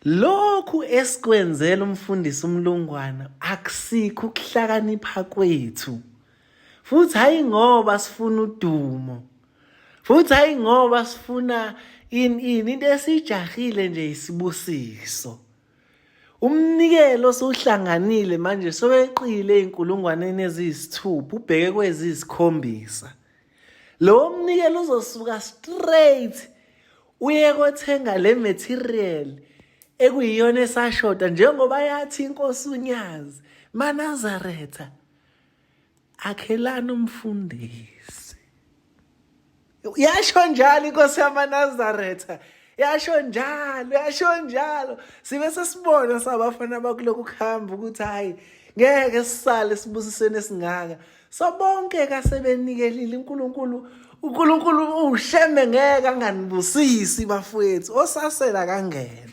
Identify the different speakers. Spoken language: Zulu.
Speaker 1: Lokhu esikwenzela umfundisi uMlungwana akusikho ukuhlakanipha kwethu. Futhi hayi ngoba sifuna udumo. Futhi hayi ngoba sifuna ini ini into esijahile nje isibusiso. Umnikelo osuhlanganile manje soweqile ezinkulungwaneni eziyisithupha ubheke kweziyisikhombisa. Lowo mnikelo uzosuka straight uye kothenga le material ekuyiyona esashoda njengoba yathi inkosi uNyazi maNazaretha akhelani umfundisi yasho njalo inkosi yamaNazaretha yasho njalo yasho njalo sibe sesibona sabafana bakulokhu kuhamba ukuthi hayi ngeke sisale sibusisweni esingaka so bonke kasebenikelile uNkulunkulu uNkulunkulu usheme ngeke anganibusisi bafowethu osasela kangena.